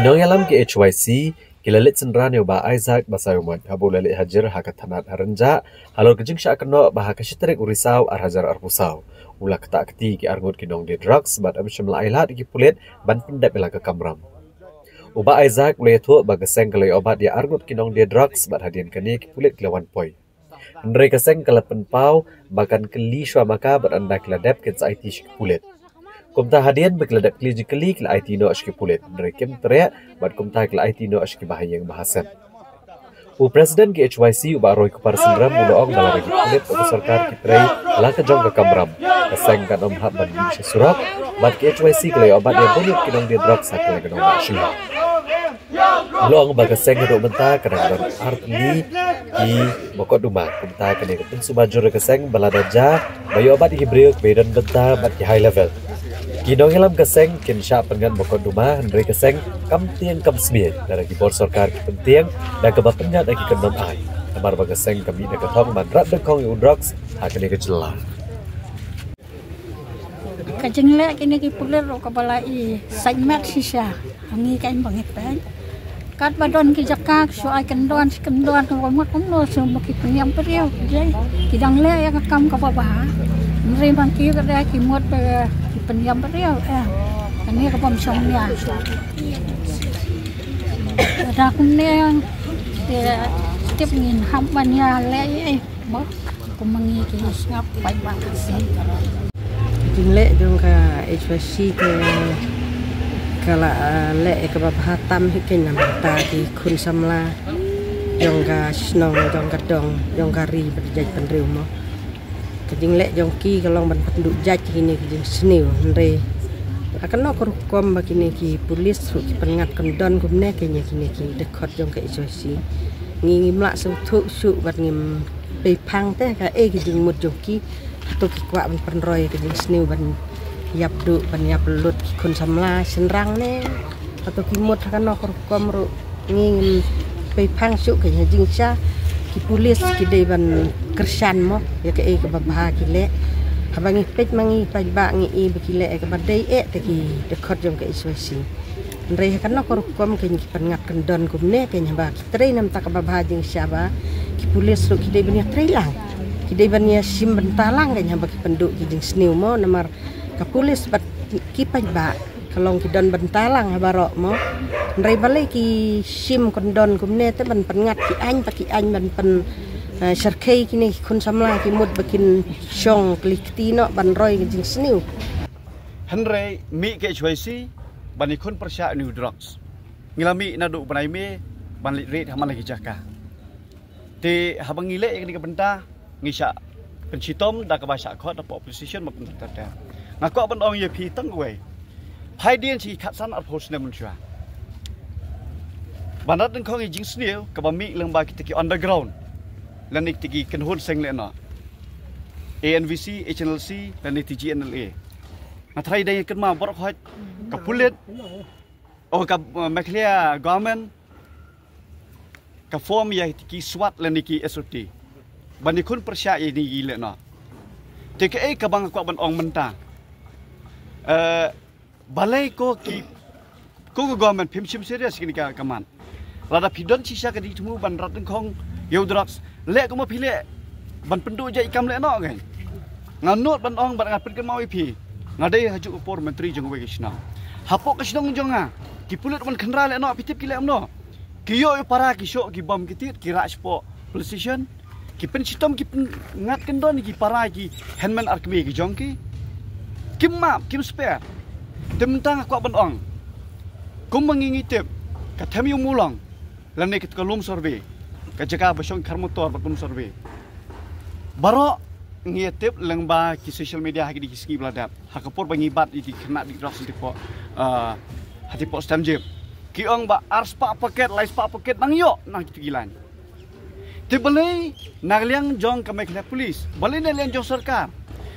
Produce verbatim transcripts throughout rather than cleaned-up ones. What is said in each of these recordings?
Nongïalam ka H Y C ki la leit synran ïa u Bah Isaac Basaiawmoit haba u la leit hajir ha ka thanat ha Rynjah halor ka jingshah kynnoh ba ha ka shi tarik u Risaw ar hajar arphew saw u la ktah kti ki arngut ki nongdie drugs bad ym shym la ailad ïa ki pulit ban pyndep ïa la ka kamram. U Bah Isaac u la ïathuh ba ka seng ka la ïoh bat ïa arngut ki nongdie drugs bad hadien kane ki pulit ki la wan poi. Hynrei ka seng ka la pynpaw ba kan kylli shuwa ma ka bad ynda ki la dep kin sa aiti sha ki pulit. Kumta hadien ba ki la dep kylli jingkylli ki la aiti noh sha ki pulit. Hynrei kim treh bad kumta ki la aiti noh sha ki bahaïing bahasem. U President ka H Y C u Bah Roy Kupar Synrem u la ong ba lada ki pulit bad ka sorkar ki trei la ka jong ka kamram, ka seng kan ym hap ban mih sha surok bad ka H Y C ka la ïoh bat ïa bun ki nongdie drugs ha ka la ka nongbah shuwa. U la ong ba ka seng haduh mynta ka dang don artylli ki mokotduma. Kumta kane ka pynsngewbha jur ïa ka seng ba lada jia ba ïoh bat ïa ki briew kiba ïadon bynta bad ki high level. Ki nongïalam ka seng kin shah pynngat mokotduma hynrei ka seng kam tieng kam smiej lada ki bor sorkar ki pyntieng da kaba pynngat ïa ki kyndon aiñ. Namar ba ka seng ka mih da ka thong ban rat dyngkhong ïa u drugs ha kane ka jylla. Ka jingleh kine ki pulit ruh kaba la i sait met shisha ha ngi, ka im ba ngi peit. Katba don ki jaka ki shu ai kyndon shi kyndon, ka mut kumno shu ba ki pynïap briew. Jai ki dang leh ïa ka kam kaba bha. Hynrei ba ki ka dei ki mut ba ki pynïap briew. Eh, kane ka bym shong nia. Lada kumne te tip ngin hap ban ïaleh ïa. Mo, kum ma ngi ki sngap paidbah Khasi. Ka jingleh jong ka H Y C te ka la, ah, leh ïa kaba bha tam hi keiñ na bynta ki khun samla jong ka shnong, jong ka dong, jong ka ri bad jaitbynriew mo. Ka jingleh jong ki ka long ban pynduh jait ïa kine ki jingsniew, hynrei ha kano ka rukom ba kine ki pulit ruh ki pynngat kyndon kumne keiñ ïa kine ki dkhot jong ka H Y C. Ngi ngim lah sngewthuh shuh bad ngim pei phang te kaei ka jingmut jong ki. Hato ki kwah ban pynroi ka jingsniew ban ïap duh, ban ïap lut ki khun samla shynrang ne? Hato ki mut ha kano ka rukom ruh ngi ngim pei phang shuh keiñ ha jingshisha. Ki pulit ki dei ban kyrshan mo ïa kaei kaba bha ki leh. Haba ngi peit ma ngi paidbah ngi i ba ki leh ïa kaba dei eh te ki dkhot jong ka H Y C. Hynrei ha kano ka rukom keiñ ki pynngat kyndon kumne keiñ haba ki trei na bynta kaba bha jingshisha ba ki pulit ruh ki dei ban ïatrei lang. Ki dei ban ïashim bynta lang keiñ haba ki pynduh ki jingsniew mo, namar ka pulit bad ki paidbah ka long ki don bynta lang ha baroh mo. Hynrei balei ki shim kyndon kumne te ban pynngat ki aiñ pa ki aiñ ban pyn, eh, shyrkhei kine ki khun samla ki mut ba kin shong kli kti noh ban roi ki jingsniew. Hynrei mih ka H Y C ban ïakhun pyrshah ïa une u drugs. Ngi la mih naduh u bnai May ban leit rit ha man la ki jaka. Te haba ngi leh ïa kane ka bynta ngi shah pynshitom da kaba shah khot da pop position ma pynta ter. Nga kwah ban ong ïa phi tang kawei. Phai dien shi khatsan arphew snem mynshuwa. Ban rat dyngkhong ïa jingsniew kaba mih lyngba kita ki underground lane kita ki kynhun seng lehnoh. A N V C, H N L C lane T G N L A. Nga tharai dang ïa kynmaw baroh khoit ka pulit, oh, ka, uh, Meghalaya government ka form ïa ki SWAT lane ki S O T ban ïakhun pyrshah ïa kine ki lehnoh. Te kaei kaba nga kwah ban ong mynta, eh, balei ko ki, ko ka government phim shim serious kine ka, ka mat. Lada phi don shisha ka jingthmu ban rat dyngkhong ïa u drugs, leh kumba phi leh ban pynduh jait kam lehnoh keiñ. Nga nud ban ong bad nga pynkynmaw ïa phi. Nga dei ha juh ka por myntri jong kawei ka shnong. Hapoh ka shnong jong nga ki pulit ban khynra lehnoh, phi tip ki leh kumno? Ki ïoh ïa u para ki shoh ki bom ki tied ki rah shapoh police station. Ki pynshitom ki pynngat kyndon ïa ki para ïa ki hynmen arkmie ki jong ki. Kim map, kim spare. Te mynta nga kwah ban ong, kumba ngi ngi tip ka Them Ïew Mawlong lane ka Lum Survey, ka jaka ba shong khar motor bad Lum Survey. Baroh ngi ïa tip lyngba ki social media ha kine ki sngi ba la dep, ha ka por ba ngi bat ïa ki khynnah dih drugs hangtei hapoh, ah, hangtei hapoh Stamjip. Ki ong ba ar spah paket, lai spah paket nang ïoh na kita ki line. Te balei na liang jong ka Meghalaya Police, balei na liang jong sorkar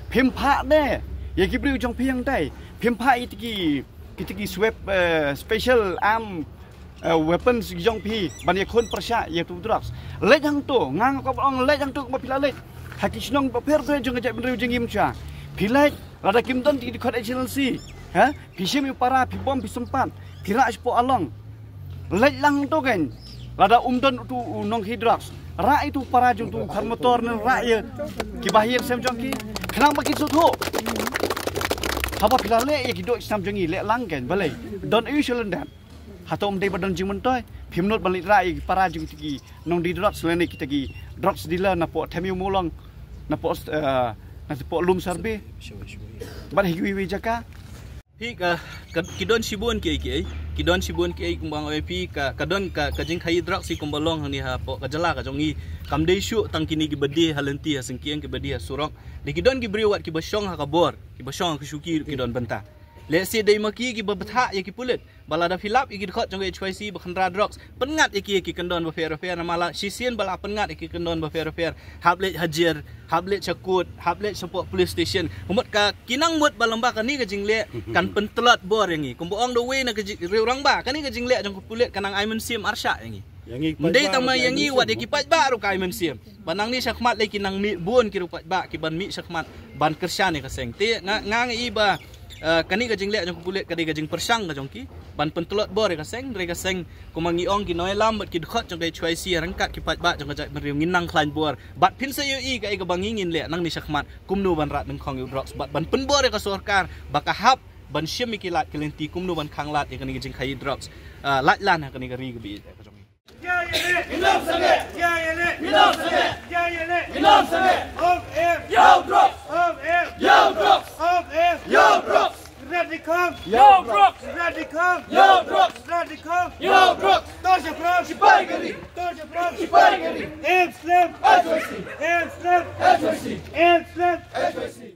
phim phah de ïa ki briew jong phi hangtei? Phim phah ïa kita ki, kita ki swep, eh, special arm, eh, weapons jong phi ban ïakhun pyrshah ïa u drugs? Leit hangto, nga nga kwah ban ong leit hangto kumba phi la leit ha ki shnong bapher bapher jong ka jaitbynriew jong ngi mynshuwa. Phi leit, lada kim don ki dkhot H N L C, ha? Phi shim ïa u para, phi bom, phi sympat, phi rah shapoh Along. Leit lang to kein. Lada um don utu u nongkhaïi drugs, rah ïa utu para jong utu u khar motor ne rah ïa kiba ha ïing sem jong ki. Khnang ba kin sngewthuh. Haba phi la leh ïa ki dohnud sem jong ngi, leh lang kein, balei? Don aïu sha lyndet? Hato ym dei ba don jingmyntoi? Phim nud ban leit rah ïa ki para jong kita ki nongdie drugs lane kita ki drugs dealer napoh Them Ïew Mawlong, napoh, eh, napoh Lum Sarbeh bad ha kiwei kiwei jaka. Phi ka, ka, ki don shibun kiei kiei, ki don shibun kiei kumba nga ong ïa phi, ka, ka don ka, ka jingkhaïi drugs hi kumba long hangne hapoh ka jylla ka jong ngi. Kam dei shuh tang kine kiba die ha lynti ha syngkien, kiba die ha surok. Dei ki don ki briew wat kiba shong ha ka bor, kiba shong ha ka shuki ruh ki don bynta. Lehse dei ma ki kiba bthah ïa ki pulit. Ba lada phi lap ïa ki dkhot jong ka H Y C ba kynrad drugs, pynngat ïa ki ïa ki kyndon bapher bapher, namar la shisien ba la pynngat ïa ki kyndon bapher bapher, hap leit hajar, hap leit sha kot, hap leit shapoh police station. Ka mut ka, ki nang mut ba lyngba kane ka jingleh kan pyntlot bor ïa ngi. Kumba ong da uwei na ka ji-, riewrangbah, kane ka jingleh jong ka pulit ka nang ai mynsiem arshah ïa ngi. Ym dei tang ma ïa ngi, wat ïa ki paidbah ruh ka ai mynsiem. Ba nangne shakhmat lei ki nang mih bun ki ruh paidbah kiban mih shakhmat ban kyrshan ïa ka seng. Te nga, nga ong ïa i ba, eh, kane ka jingleh jong ka pulit ka dei ka jingpyrshang ka jong ki ban pyntlot bor ïa ka seng, hynrei ka seng kumba ngi ong, ki nongïalam bad ki dkhot jong ka H Y C ryngkat ki paidbah jong ka jaitbynriew ngin nang khlaiñ bor. Bad phin sa ïohi kaei kaba ngi ngin leh nangne shakhmat, kumno ban rat nyngkong ïa u drugs bad ban pynbor ïa ka sorkar ba ka hap ban shim ïa ki lad ki lynti kumno ban khanglad ïa kane ka jingkhaïi drugs, ah, lait lan ha kane ka ri kaba ïeit ka jong ngi. Of air! Of air! Of air! Of air! Radikal! Radikal! Radikal! Torture front! Sipai gari! Torture front! Sipai gari! Aim slap! H Y C! Aim slap! H Y C! Aim slap! H Y C!